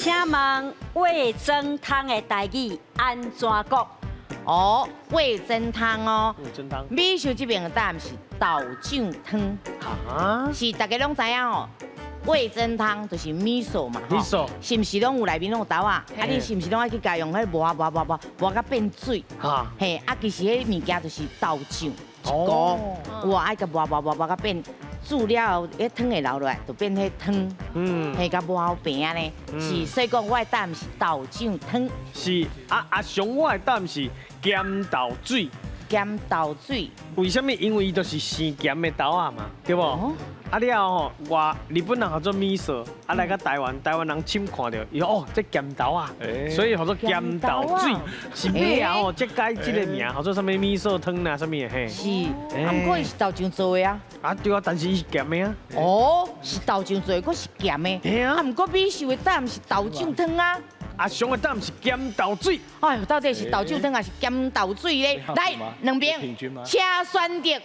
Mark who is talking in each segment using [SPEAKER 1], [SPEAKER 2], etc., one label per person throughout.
[SPEAKER 1] 請問味噌湯的台語按怎講？
[SPEAKER 2] 哦，味噌湯哦，
[SPEAKER 3] 味噌湯。
[SPEAKER 2] 美秀這邊的答案是豆醬湯。
[SPEAKER 3] 啊？
[SPEAKER 2] 是大家攏知影哦。味噌湯就是味噌嘛，
[SPEAKER 3] 味噌
[SPEAKER 2] 是毋是攏有內面攏有豆仔？啊，你是毋是攏愛去共用彼磨磨磨磨磨甲變水？嘿，啊，其實彼物件就是豆醬一鍋，哇，愛共磨磨磨磨甲變煮了後，彼湯會流落來，就變彼湯。嘿，共磨好平呢。是，所以講我的答案是豆醬湯。
[SPEAKER 3] 是啊，阿雄，我的答案是鹹豆水。
[SPEAKER 2] 鹹豆水。
[SPEAKER 3] 為啥物？因為伊就是生鹹的豆仔嘛，對無？啊了後吼，外日本人號做味噌，啊來到台灣，台灣人親看著，伊講哦，這鹹豆仔，所以號做鹹豆水，是尾仔吼，才改這個名，號做啥物味噌湯啦，啥物的嘿。
[SPEAKER 2] 是，啊毋過伊是豆醬做的啊。
[SPEAKER 3] 啊對啊，但是伊是鹹的啊。
[SPEAKER 2] 哦，是豆醬做的，閣是鹹的。
[SPEAKER 3] 嘿啊。
[SPEAKER 2] 啊毋過美秀的答案是豆醬湯啊。
[SPEAKER 3] 阿雄的答案是鹹豆水。
[SPEAKER 2] 哎呦，到底是豆醬湯還是鹹豆水咧？來，兩邊，請選擇。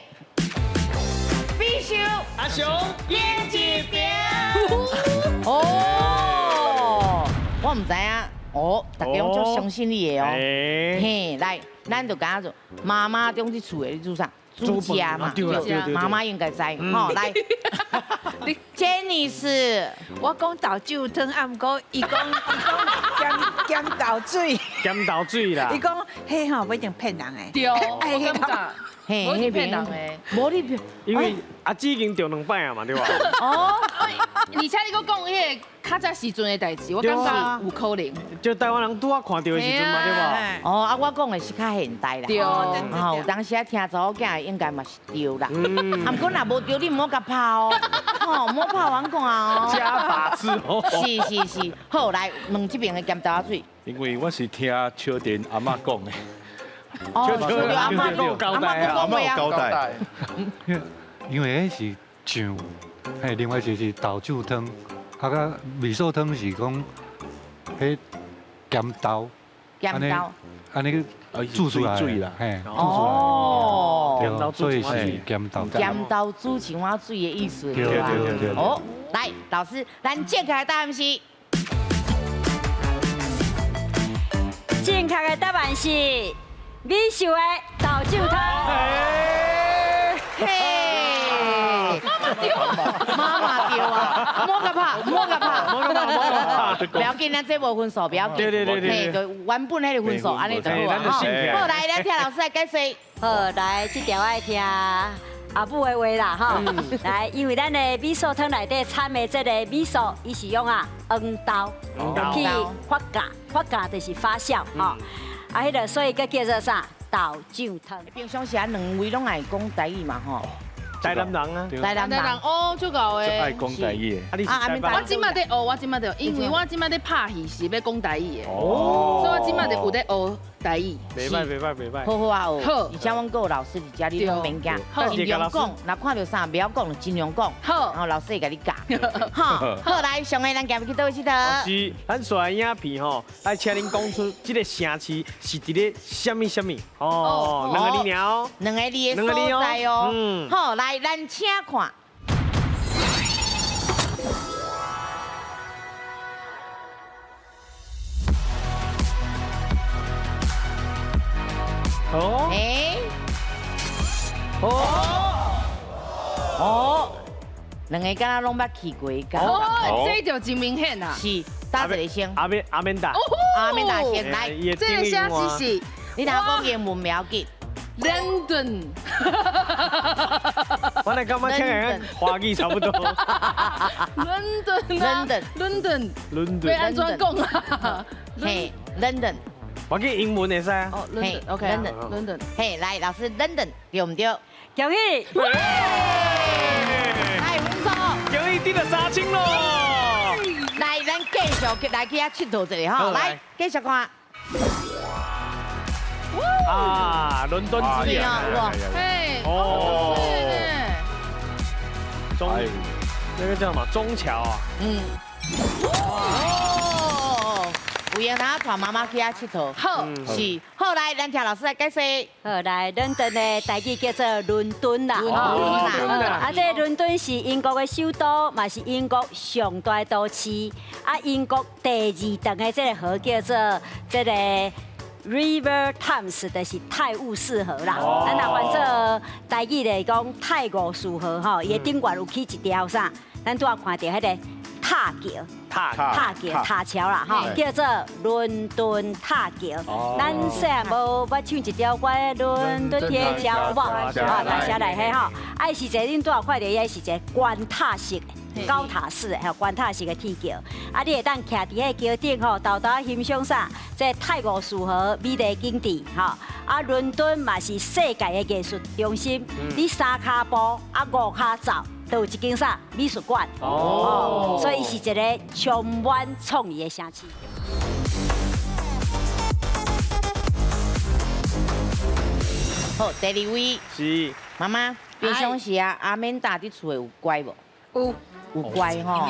[SPEAKER 2] 美秀，
[SPEAKER 3] 阿雄，
[SPEAKER 2] 贏一邊。哦，我毋知影，哦，大家攏足相信你的哦。嘿，來，咱就共做媽媽中這厝的，你煮啥？煮食嘛，媽媽應該知。吼，來，傑尼斯，
[SPEAKER 4] 我講豆醬湯，啊，毋過伊講伊講鹹鹹豆水，
[SPEAKER 3] 鹹豆水啦。
[SPEAKER 4] 伊講彼吼不一定騙人的。
[SPEAKER 5] 對，我感覺。
[SPEAKER 2] 嘿，
[SPEAKER 5] 無是騙人的，
[SPEAKER 2] 無你騙，
[SPEAKER 3] 因為阿姊已經著兩擺啊嘛，對吧？
[SPEAKER 2] 哦，
[SPEAKER 5] 而且你閣講彼個較早時陣的代誌，我感覺有可能。
[SPEAKER 3] 就台灣人拄仔看著的時陣嘛，對吧？
[SPEAKER 2] 哦，啊，我講的是較現代啦。
[SPEAKER 5] 對。
[SPEAKER 2] 哦，有當時啊聽查某囝應該嘛是對啦。啊，毋過若無對，你毋好共拍哦。吼，毋好拍阮講啊哦。
[SPEAKER 3] 加把字哦。
[SPEAKER 2] 是是是，好，來問這邊的鹹豆仔水。
[SPEAKER 6] 因為我是聽小田阿嬤講的。
[SPEAKER 2] 哦，阿嬤
[SPEAKER 6] 有交代啊，阿嬤有交代。
[SPEAKER 7] 因為彼是醬，嘿，另外就是豆醬湯，啊個味噌湯是講，彼鹹豆，
[SPEAKER 2] 鹹豆，
[SPEAKER 7] 按呢煮出來，嘿，煮出來，
[SPEAKER 2] 哦，
[SPEAKER 7] 對，所以是鹹豆。
[SPEAKER 2] 鹹豆煮青蛙水的意思，
[SPEAKER 7] 對對對對。
[SPEAKER 2] 哦，來，老師，咱正確的答案是，
[SPEAKER 1] 正確的答案是。美秀的豆醬湯。
[SPEAKER 2] 嘿，媽媽對啊，媽媽對啊，莫共拍，莫共拍，
[SPEAKER 3] 莫共拍，莫共拍，
[SPEAKER 2] 不要緊，咱這無分數，不要緊，
[SPEAKER 3] 對對對對，
[SPEAKER 2] 嘿，就原本彼個分數，按呢就好啊。好，來，咱聽老師來解說。
[SPEAKER 1] 好，來，這條愛聽阿母的話啦，吼。來，因為咱的味噌湯內底摻的這個味噌，伊是用啊黃豆去發酵，發酵就是發酵，吼。啊，彼個所以閣叫做啥？豆醬湯。
[SPEAKER 2] 平常時啊，兩位攏愛講台語嘛，吼。
[SPEAKER 3] 台南人啊。
[SPEAKER 2] 台南人
[SPEAKER 5] 哦，足𠢕的。
[SPEAKER 6] 愛講台語的。
[SPEAKER 3] 啊，你是
[SPEAKER 5] 我這擺佇學，我這擺佇，因為我這擺佇拍戲是欲講台語的。哦。所以我這擺就有佇學台語。
[SPEAKER 3] 袂歹，袂歹，袂歹。
[SPEAKER 2] 好好啊學。
[SPEAKER 5] 好。
[SPEAKER 2] 而且阮閣有老師佇遮，你攏免驚，盡量講。若看著啥袂曉講，就盡量講。
[SPEAKER 5] 好。
[SPEAKER 2] 然後老師會共你教。好，好來，上個咱行去佗位𨑨迌？
[SPEAKER 3] 是，咱紲來影片吼，愛請恁講出這個城市是佇咧啥物啥物。哦，兩個字爾哦。
[SPEAKER 2] 兩個字的所在哦。嗯。好，來，咱請看。
[SPEAKER 3] 哦。
[SPEAKER 2] 欸。
[SPEAKER 3] 哦。
[SPEAKER 2] 哦。兩個敢若攏捌去過。
[SPEAKER 5] 哦，這就真明顯啦。
[SPEAKER 2] 是，打一個先。
[SPEAKER 3] 阿免阿免打。
[SPEAKER 2] 阿免打先來。
[SPEAKER 5] 這個城市是。
[SPEAKER 2] 你若講英文袂要緊。
[SPEAKER 5] London。
[SPEAKER 3] 我來感覺聽起華語差不多。
[SPEAKER 5] London 啊。London。
[SPEAKER 3] London。
[SPEAKER 5] 欲按怎講啊？
[SPEAKER 2] 嘿，London。
[SPEAKER 3] 我記英文會使啊。
[SPEAKER 5] 哦，London，OK，London。
[SPEAKER 2] 嘿，來，老師，London 對毋對？
[SPEAKER 1] 恭喜！
[SPEAKER 2] 來，分數。
[SPEAKER 3] 恭喜得了3000咯。
[SPEAKER 2] 來，咱繼續來去遐𨑨迌一下吼，來，繼續看。
[SPEAKER 3] 啊，倫敦之眼
[SPEAKER 2] 啊，
[SPEAKER 5] 嘿，
[SPEAKER 3] 哦，中，那個叫什麼？中橋啊。
[SPEAKER 2] 嗯。哦，有明仔帶媽媽去遐𨑨迌。
[SPEAKER 5] 好，
[SPEAKER 2] 是，好來，咱聽老師來解釋。
[SPEAKER 1] 好，來，倫敦的台語叫做倫敦啦。
[SPEAKER 2] 倫敦啦。
[SPEAKER 1] 啊，這倫敦是英國的首都，嘛是英國上大都市。啊，英國第二長的這個河叫做這個 River Thames，就是泰晤士河啦。咱若翻做台語來講，泰晤士河吼，伊的頂懸有起一條啥？咱拄仔看著彼個塔橋。塔橋塔橋啦，吼，叫做倫敦塔橋。咱細漢無捌唱一條歌《倫敦鐵橋》有無？啊，大聲來嘿吼！啊，是一個恁拄仔看著，伊是一個關塔式、高塔式的，吼，關塔式的鐵橋。啊，你會當徛佇彼個橋頂吼，沓沓欣賞啥？這泰晤士河美麗景致，吼。啊，倫敦嘛是世界的藝術中心，你三跤步啊五跤走，都有一間啥美術館。哦，所以伊是一個充滿創意的城市。
[SPEAKER 2] 好，第二位
[SPEAKER 3] 是
[SPEAKER 2] 媽媽，平常時啊，阿曼達佇厝內有乖無？
[SPEAKER 4] 有，
[SPEAKER 2] 有乖吼，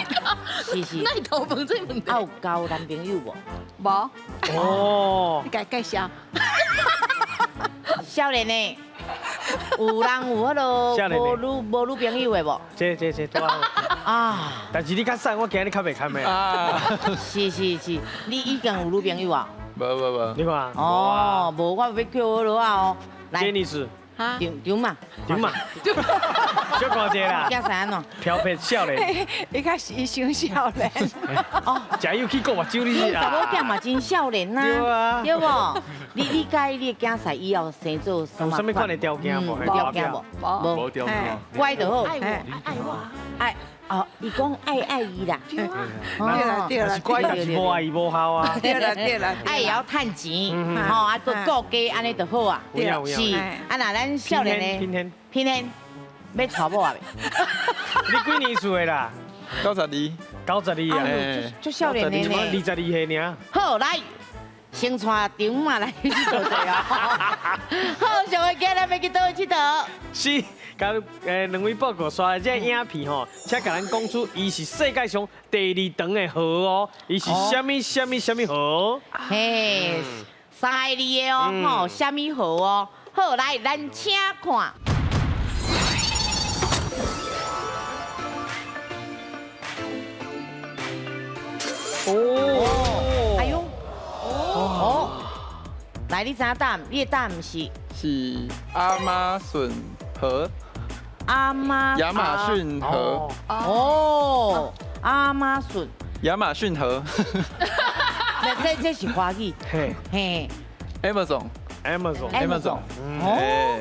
[SPEAKER 2] 是是。
[SPEAKER 5] 那你頭問這問題？
[SPEAKER 2] 啊，有交男朋友無？
[SPEAKER 4] 無。
[SPEAKER 3] 哦，
[SPEAKER 4] 你共介紹。
[SPEAKER 2] 少年的，有人有彼个無女無女朋友的無？
[SPEAKER 3] 這這這拄啊！但是你較瘦，我驚你較袂堪的。
[SPEAKER 2] 啊，是是是，你已經有女朋友啊？
[SPEAKER 8] 無無無。
[SPEAKER 3] 你看。
[SPEAKER 2] 哦，無，我欲叫我落啊哦。來。
[SPEAKER 3] 傑尼斯。
[SPEAKER 2] 對對嘛。
[SPEAKER 3] 對嘛。小看一下啦。
[SPEAKER 2] 驚啥安怎？
[SPEAKER 3] 調皮少年。
[SPEAKER 4] 伊較是伊傷少年。
[SPEAKER 2] 哦。
[SPEAKER 3] 食有去國目睭你
[SPEAKER 2] 啊。查某囝嘛真少年呐。
[SPEAKER 3] 對啊。
[SPEAKER 2] 對無？你你佮意你的囝婿以後生做啥
[SPEAKER 3] 有啥物款的條件無？
[SPEAKER 2] 條件無？
[SPEAKER 8] 無條件。
[SPEAKER 2] 乖就好。
[SPEAKER 4] 愛我，愛我。
[SPEAKER 2] 愛哦，伊講愛愛伊啦。
[SPEAKER 4] 對啦對啦。
[SPEAKER 3] 是乖，但是無愛伊無效啊。
[SPEAKER 4] 對啦對啦。
[SPEAKER 2] 愛會曉趁錢，吼啊，閣顧家按呢就好啊。是。啊，若咱少年的，
[SPEAKER 3] 天天
[SPEAKER 2] 天天欲娶某啊？
[SPEAKER 3] 你幾年歲的啦？92。92啊！
[SPEAKER 2] 足少年的呢。
[SPEAKER 3] 22歲爾。
[SPEAKER 2] 好，來，先帶張嘛來去做者啊。好，上個今日欲去佗位𨑨迌？
[SPEAKER 3] 是，共兩位報告煞這影片吼，請共咱講出伊是世界上第二長的河哦，伊是啥物啥物啥物河？
[SPEAKER 2] 嘿，三個字的哦，吼，啥物河哦？好，來，咱請看。哦，哎呦，哦，來，你知影答案？你的答案是？
[SPEAKER 8] 是亞馬遜河。
[SPEAKER 2] 亞馬
[SPEAKER 8] 亞馬遜河。
[SPEAKER 2] 哦，亞馬遜。
[SPEAKER 8] 亞馬遜河。
[SPEAKER 2] 那這是華語。
[SPEAKER 3] 嘿。
[SPEAKER 2] 嘿。
[SPEAKER 8] Amazon。
[SPEAKER 3] Amazon。
[SPEAKER 8] Amazon。
[SPEAKER 2] 哦。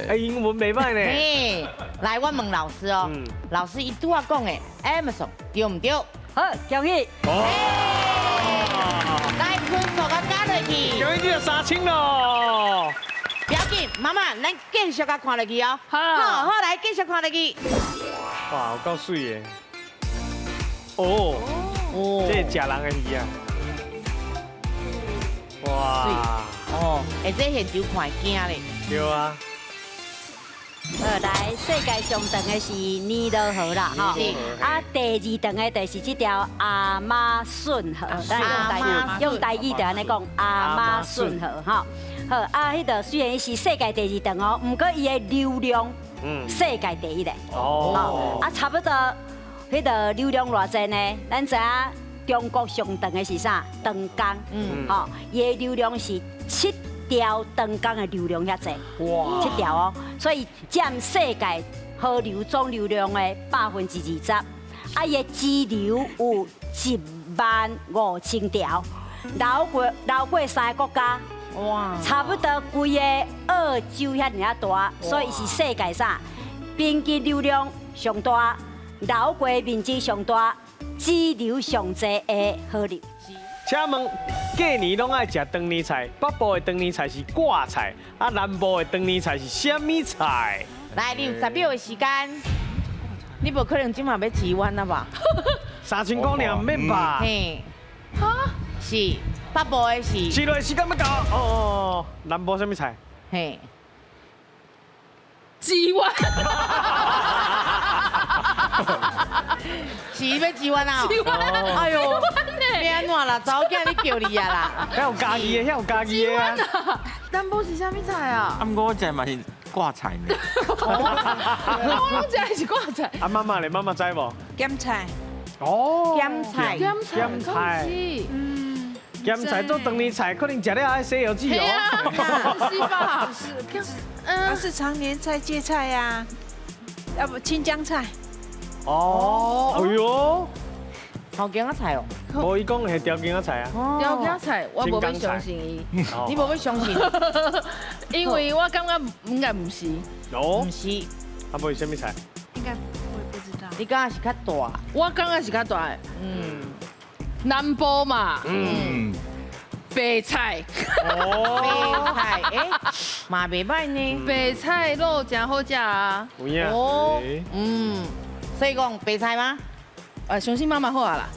[SPEAKER 3] 哎，英文袂䆀呢。
[SPEAKER 2] 嘿，來，我問老師哦，老師伊拄仔講的 Amazon 對毋對？
[SPEAKER 1] 好，恭喜。
[SPEAKER 2] 來，分數共加落去。
[SPEAKER 3] 恭喜你就3000咯。
[SPEAKER 2] 不要緊，媽媽，咱繼續共看落去哦。
[SPEAKER 5] 好，
[SPEAKER 2] 好，來繼續看落去。
[SPEAKER 3] 哇，有夠媠的。哦，這是食人的魚啊。哇。
[SPEAKER 2] 哦，欸，這現場看會驚咧。
[SPEAKER 3] 對啊。
[SPEAKER 1] 好，來，世界上長的是尼羅河啦，吼。啊，第二長的就是這條亞馬遜河，咱用台語就按呢講，亞馬遜河，吼。好，啊，彼个雖然伊是世界第二長哦，毋過伊的流量，世界第一的。哦。啊，差不多，彼个流量偌濟呢？咱知影中國上長的是啥？長江。吼，伊的流量是7條長江的流量遐濟。哇。7條哦，所以佔世界河流總流量的20%。啊，伊的支流有15000條，流過3個國家。哇，差不多規个澳洲遐爾仔大，所以是世界啥平均流量上大、流過面積上大、支流上濟的河流。
[SPEAKER 3] 請問過年攏愛食長年菜，北部的長年菜是掛菜，啊南部的長年菜是啥物菜？
[SPEAKER 2] 來，你有10秒的時間，你無可能這馬欲支援啊吧？
[SPEAKER 3] 3000塊爾毋免吧？
[SPEAKER 2] 嘿，哈，是。北部的是，
[SPEAKER 3] 是落時間欲到哦。南部啥物菜？
[SPEAKER 2] 嘿，
[SPEAKER 5] 支援，
[SPEAKER 2] 是欲支援啊？
[SPEAKER 5] 支援，
[SPEAKER 2] 哎呦，欲按怎啦？查某囝咧叫你啊啦！
[SPEAKER 3] 遐有家己的，遐有家己的啊。
[SPEAKER 5] 南部是啥物菜啊？
[SPEAKER 9] 啊，毋过我食嘛是掛菜呢。
[SPEAKER 5] 我攏食的是掛菜。
[SPEAKER 3] 啊，媽媽咧，媽媽知無？
[SPEAKER 4] 鹹菜。
[SPEAKER 3] 哦。
[SPEAKER 2] 鹹菜。
[SPEAKER 5] 鹹菜。
[SPEAKER 3] 鹹菜。嗯。鹹菜做長年菜，可能食了愛洗藥水哦。
[SPEAKER 5] 是吧？
[SPEAKER 4] 是，啊是長年菜、芥菜呀，要不青江菜。
[SPEAKER 3] 哦，哎喲，
[SPEAKER 2] 頭家仔菜哦。
[SPEAKER 3] 無伊講係條羹仔菜啊。
[SPEAKER 5] 條羹菜，我無欲相信伊。
[SPEAKER 2] 你無欲相信？
[SPEAKER 5] 因為我感覺應該毋是。
[SPEAKER 3] 哦。
[SPEAKER 2] 毋是。
[SPEAKER 3] 啊，無是啥物菜？
[SPEAKER 4] 應該我也不知道。
[SPEAKER 2] 你感覺是較大？
[SPEAKER 5] 我感覺是較大的。南部嘛。白菜。
[SPEAKER 2] 哦。白菜，欸，嘛袂䆀呢。
[SPEAKER 5] 白菜滷誠好食啊。
[SPEAKER 3] 有影。
[SPEAKER 2] 哦。所以講白菜嗎？
[SPEAKER 5] 啊，相信媽媽好啊啦。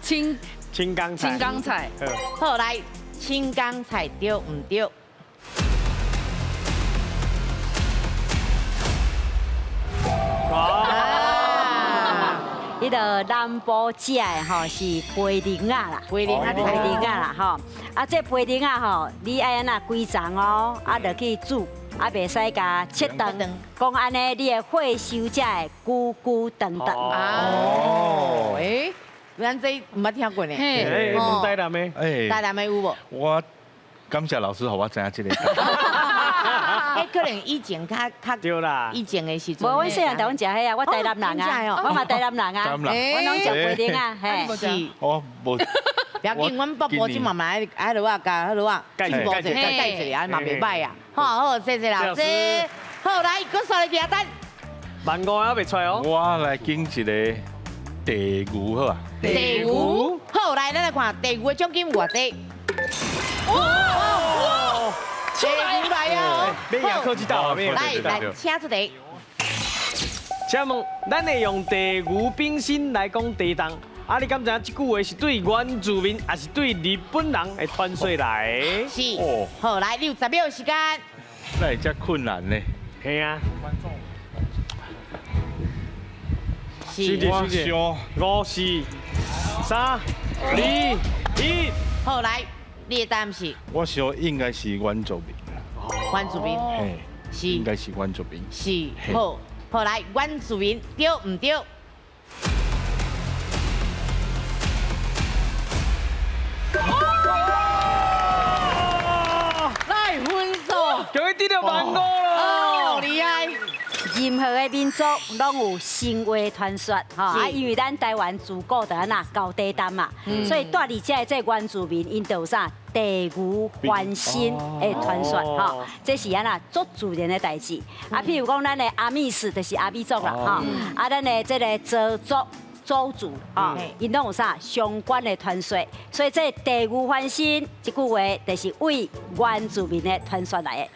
[SPEAKER 5] 青
[SPEAKER 3] 青江菜。
[SPEAKER 5] 青江菜。
[SPEAKER 2] 好來，青江菜對毋對？
[SPEAKER 1] 啊！彼个南部食的吼是皮奶仔啦，
[SPEAKER 2] 皮奶仔，
[SPEAKER 1] 皮奶仔啦吼。啊，這皮奶仔吼，你愛按怎規叢哦，啊落去煮。啊，袂使共切斷，講按呢，你的火燒才會久久長長。
[SPEAKER 2] 哦，欸，咱這毋捌聽過呢。
[SPEAKER 3] 欸，問台南的，
[SPEAKER 6] 欸，
[SPEAKER 2] 台南的有無？
[SPEAKER 6] 我感謝老師，予我知影這個。
[SPEAKER 2] 欸，可能以前較較
[SPEAKER 3] 對啦，
[SPEAKER 2] 以前的時陣。
[SPEAKER 1] 無，阮細漢台阮食彼啊，我台南人啊，我嘛台南人啊，我攏食皮奶仔，嘿。
[SPEAKER 2] 是。
[SPEAKER 6] 我無。
[SPEAKER 2] 不要緊，阮北部這嘛嘛愛愛落啊，共彼落啊，進步者，改一下，嘛袂䆀啊。好好，謝謝老師。好，來，閣煞來舉單。
[SPEAKER 3] 萬五還袂出來哦。
[SPEAKER 6] 我來揀一個地牛好啊。
[SPEAKER 2] 地牛，好，來，咱來看地牛的獎金有偌濟。哇哇，地牛來啊！
[SPEAKER 3] 免亞科技大，
[SPEAKER 2] 來來，請出題。
[SPEAKER 3] 請問，咱會用地牛冰心來講地動？啊！你敢知影這句話是對原住民，還是對日本人的傳說來？
[SPEAKER 2] 是。好，來，你有10秒時間。
[SPEAKER 6] 那會遮困難呢？
[SPEAKER 3] 嘿啊。
[SPEAKER 2] 是。
[SPEAKER 6] 我想
[SPEAKER 3] 五、四、三、二、一。
[SPEAKER 2] 好，來，你的答案是？
[SPEAKER 6] 我想應該是原住民。
[SPEAKER 2] 原住民。
[SPEAKER 6] 嘿。
[SPEAKER 2] 是。
[SPEAKER 6] 應該是原住民。
[SPEAKER 2] 是。好，好來，原住民對毋對？來分數，
[SPEAKER 3] 恭喜得著萬五咯！
[SPEAKER 2] 厲害！
[SPEAKER 1] 任何的民族攏有神話傳說，吼啊，因為咱台灣自古就按怎厚地澹嘛，所以住佇遮的這原住民，𪜶就有啥地牛翻身的傳說，吼，這是按怎足自然的代誌。啊，譬如講咱的阿密斯就是阿美族啦，吼，啊，咱的這个鄒族。鄒族啊，𪜶攏有啥相關的傳說，所以這地牛翻身這句話，就是為原住民的傳說來的。